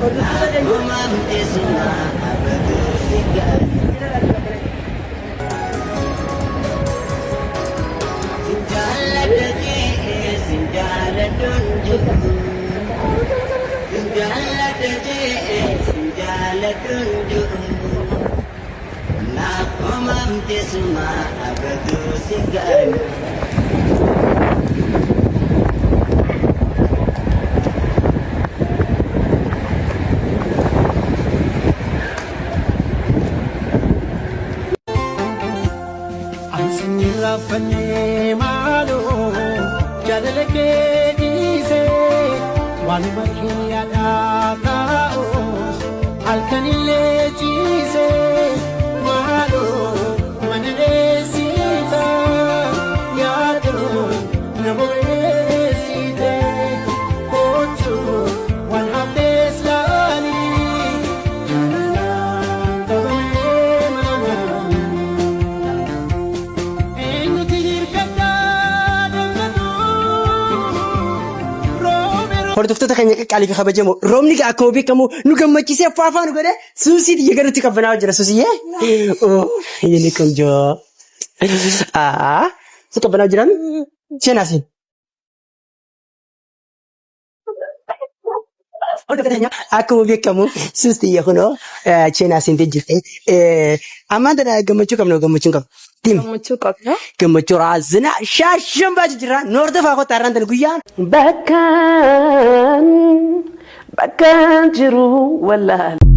Hordoftoota keenya. Uumamte suma abaduu si gaana. Sin jaalladha jee sin jaalladhuun jiru. Sin jaalladha jee sin jaalladhuun jiru. Naaf uumamte suma abaduu si gaana. Ansin irraanfannee maaloo jaalala kee dhiisee waanuma kiyyaadhaa taa'us halkanillee ciisee maaloo mana dheessita yaaduu na boreessite kootu waan haftees laalii jaalalaan qabamee mana. Eenyuti hirkadhaa dammaduu roobee. Hordoftoota keenya qaqqaalii fi kabajamoo, roobni gaa akkuma beekamu nu gammachiisee faafaa nu godhe. Suusii xiyya garuutti qabbanaa'aa jira suusiyyee. የኔ ቆንጆ si qabbanaa'aa jiran seenaa siin. Hordoftoota keenya, akkuma beekamu suus xiyya kunoo cheenaa seentee jirti. Ammaan tana gammachuu qabna, gammachuu hin qabnu. Tim. Gammachuu qabna. Gammachuu raazina shaashan baachuu jira. Nu hordofaa kottaa, irraan tana guyyaan. Bakkaan bakkaan jiru wallaala.